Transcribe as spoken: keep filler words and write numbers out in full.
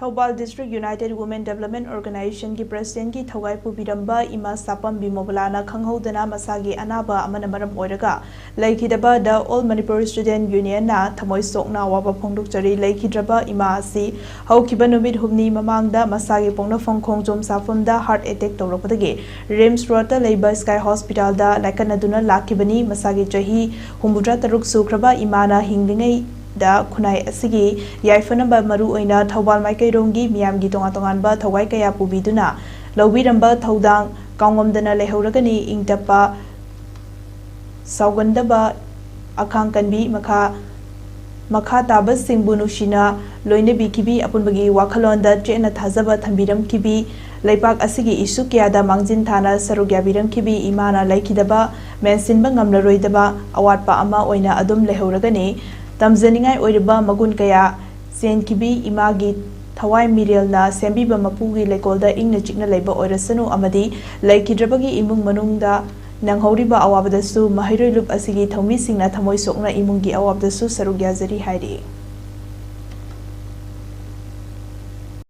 Thoubal District United Women Development Organization ꯒꯤ President ꯀꯤ ꯊꯧꯒꯥꯏ ꯄꯨꯕꯤꯔꯝꯕ ꯏꯃꯥ ꯁꯥꯄꯝ ꯕꯤꯃꯣꯕꯂꯥꯅ ꯈꯪꯍꯧꯗꯅ ꯃꯁꯥꯒꯤ ꯑꯅꯥꯕ ꯑꯃꯅ ꯃꯔꯝ ꯑꯣꯏꯔꯒ ꯂꯩꯈꯤꯗꯕ The All Manipur Student Union ꯅ ꯊꯃꯣꯏ ꯁꯣꯛꯅ ꯑꯋꯥꯕ ꯐꯣꯡꯗꯣꯛꯆꯔꯤ꯫ ꯂꯩꯈꯤꯗ꯭ꯔꯕ ꯏꯃꯥ ꯑꯁꯤ ꯍꯧꯈꯤꯕ ꯅꯨꯃꯤꯠ ꯍꯨꯝꯅꯤ ꯃꯃꯥꯡꯗ ꯃꯁꯥꯒꯤ ꯄꯣꯛꯅꯐꯝ ꯈꯣꯡꯖꯣꯝ ꯁꯥꯐꯝꯗ heart attack ꯇꯧꯔꯛꯄꯗꯒꯤ RIMS Road ꯇ ꯂꯩꯕ Sky Hospital ꯗ ꯂꯥꯏꯀꯠꯅꯗꯨꯅ ꯂꯥꯛꯈꯤꯕꯅꯤ꯫ ꯃꯁꯥꯒꯤ ꯆꯍꯤ ꯍꯨꯝꯐꯨꯇꯔꯥ ꯇꯔꯨꯛ ꯁꯨꯈ꯭ꯔꯕ ꯏꯃꯥꯅ ꯍꯤꯡꯂꯤꯉꯩꯗ ꯈꯨꯟꯅꯥꯏ ꯑꯁꯤꯒꯤ ꯌꯥꯏꯐꯅꯕ, ꯃꯔꯨ ꯑꯣꯏꯅ ꯊꯧꯕꯥꯜ ꯃꯥꯏꯀꯩꯔꯣꯝꯒꯤ ꯃꯤꯌꯥꯝꯒꯤ ꯇꯣꯉꯥꯟ ꯇꯣꯉꯥꯟꯕ ꯊꯧꯒꯥꯏ ꯀꯌꯥ ꯄꯨꯕꯤꯗꯨꯅ ꯂꯧꯕꯤꯔꯝꯕ ꯊꯧꯗꯥꯡ ꯀꯥꯎꯉꯝꯗꯅ ꯂꯩꯍꯧꯔꯒꯅꯤ꯫ ꯏꯪ ꯇꯞꯄ, ꯁꯥꯎꯒꯟꯗꯕ, ꯑꯈꯥꯡ ꯀꯟꯕꯤ, ꯃꯈꯥ ꯃꯈꯥ ꯇꯥꯕꯁꯤꯡꯕꯨ ꯅꯨꯡꯁꯤꯅ ꯂꯣꯏꯅꯕꯤꯈꯤꯕꯤ, ꯑꯄꯨꯟꯕꯒꯤ ꯋꯥꯈꯜꯂꯣꯟꯗ ꯆꯦꯠꯅ ꯊꯥꯖꯕ ꯊꯝꯕꯤꯔꯝꯈꯤꯕꯤ, ꯂꯩꯄꯥꯛ ꯑꯁꯤꯒꯤ ꯏꯁꯨ ꯀꯌꯥꯗ ꯃꯥꯡꯖꯤꯟ ꯊꯥꯅ ꯁꯔꯨꯛ ꯌꯥꯕꯤꯔꯝꯈꯤꯕꯤ ꯏꯃꯥꯅ ꯂꯩꯈꯤꯗꯕ, ꯃꯦꯟꯁꯤꯟꯕ ꯉꯝꯂꯔꯣꯏꯗꯕ ꯑꯋꯥꯠꯄ ꯑꯃ ꯑꯣꯏꯅ ꯑꯗꯨꯝ ꯂꯩꯍꯧꯔꯒꯅꯤ꯫ ꯇꯝꯖꯅꯤꯡꯉꯥꯏ ꯑꯣꯏꯔꯕ ꯃꯒꯨꯟ ꯀꯌꯥ ꯆꯦꯟꯈꯤꯕꯤ ꯏꯃꯥꯒꯤ ꯊꯋꯥꯏ ꯃꯤꯔꯦꯜꯅ ꯁꯦꯝꯕꯤꯕ ꯃꯄꯨꯒꯤ ꯂꯩꯀꯣꯜꯗ ꯏꯪꯅ ꯆꯤꯛꯅ ꯂꯩꯕ ꯑꯣꯏꯔꯁꯅꯨ ꯑꯃꯗꯤ ꯂꯩꯈꯤꯗ꯭ꯔꯕꯒꯤ ꯏꯃꯨꯡ ꯃꯅꯨꯡꯗ ꯅꯪꯍꯧꯔꯤꯕ ꯑꯋꯥꯕꯗꯁꯨ ꯃꯍꯩꯔꯣꯏ ꯂꯨꯞ ꯑꯁꯤꯒꯤ ꯊꯧꯃꯤꯁꯤꯡꯅ ꯊꯃꯣꯏ ꯁꯣꯛꯅ ꯏꯃꯨꯡꯒꯤ ꯑꯋꯥꯕꯗꯁꯨ ꯁꯔꯨꯛ ꯌꯥꯖꯔꯤ ꯍꯥꯏꯔꯤ꯫